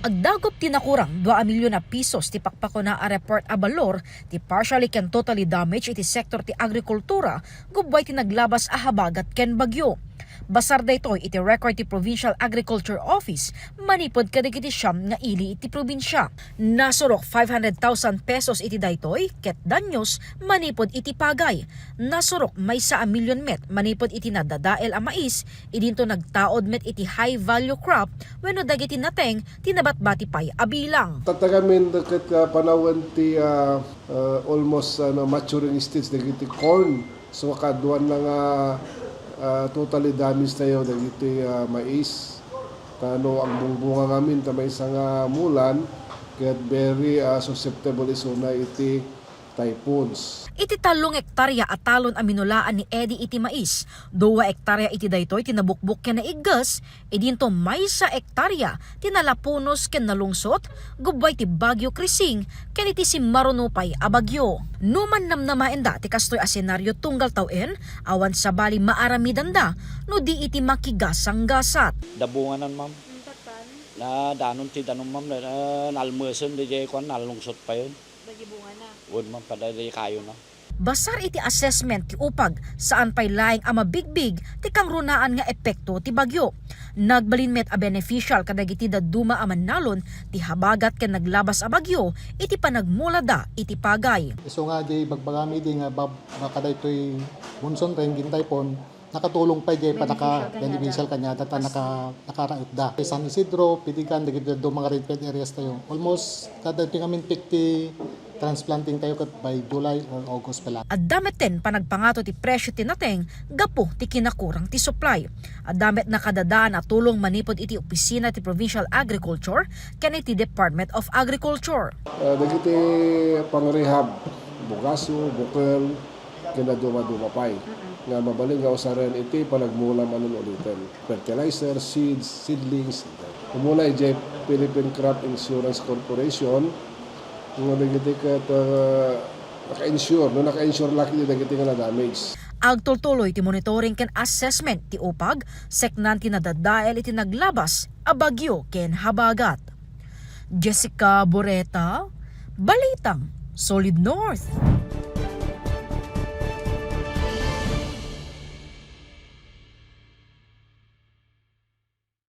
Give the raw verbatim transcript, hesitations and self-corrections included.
Agdagop ti nakurang dua a milyon a pisos ti pakpakuna a report a balor ti partially ken totally damage iti sektor ti agrikultura gubbuay ti naglabas a habagat ken bagyo. Basar daytoy iti record ti Provincial Agriculture Office manipud kadagiti siam nga ili iti probinsia. Nasurok five hundred thousand pesos iti daytoy ket danyos manipud iti pagay. Nasurok maysa a milyon met manipud iti nadadael a mais, idinto nagtaud met iti high value crop wenno dagiti nateng ti nabatbati pay a bilang. Tattagamin ket, ah, panawen ti, ah, ah, almost, ano, maturing stage dagiti corn. So, kaaduan na nga, ah, totally damage tayo dagiti, ah, mais. Ta no agbungbunga ngamin ta maysa nga mulan, ket very, ah, susceptible isuna iti typhoons. Iti tallo nga ektarya a talon a minulaan ni Eddie iti mais, dua ektarya iti daytoy ti nabukbok ken naigges, idinto maysa ektarya ti nalapunos ken nalungsot gubbuay ti Bagyo Krising ken iti simmaruno pay a bagyo. No mannamnamaenda ti kastoy a senaryo tunggal tawen, awan sabali maaramidenda no di iti makigasanggasat. Dabunganan, ma'am. Nadanon ti danom, ma'am. Na-, nalmesen di jay kuan, nalungsot payen. Dagiti bungana. Wen, ma'am, pada di kayo na. Basar iti assessment ti upag, saan pay laeng a mabigbig ti kangrunaan nga epekto ti bagyo. Nagbalin met a beneficial kadagiti dadduma a mannalon ti habagat ken naglabas a bagyo iti panagmulada iti pagay. Isu nga di bagbagami di nga bab-, baka daytoy monsoon rain ken typhoon, nakatulong pay jay panaka-, beneficial kaniada ta naka-, nakarautda. San Isidro, Pitigan, dagiti dadduma nga rainfed areas tayo. Almost, kada iti ngamin fifty transplanting tayo ket by July or August pa lang. Adda metten panagpangato ti presyo ti nateng gapu ti kinakurang ti supply. Adda met nakadadaan a tulong manipud iti opisina ti Provincial Agriculture ken iti Department of Agriculture. Ah, dagiti pang-rehab, bugaso, bukel, ken dadduma-duma pay nga mabalin nga usaren iti panagmula manen uliten. Fertilizer, seeds, seedlings. Umuna idiay Philippine Crop Insurance Corporation nga dagiti ket, ah, naka-insure, no, naka-insure la ket dagiti nga na-damage. Agtultuloy ti monitoring ken assessment ti upag, seknan ti nadadael iti naglabas a bagyo ken habagat. Jessica Boreta, Balitang Solid North.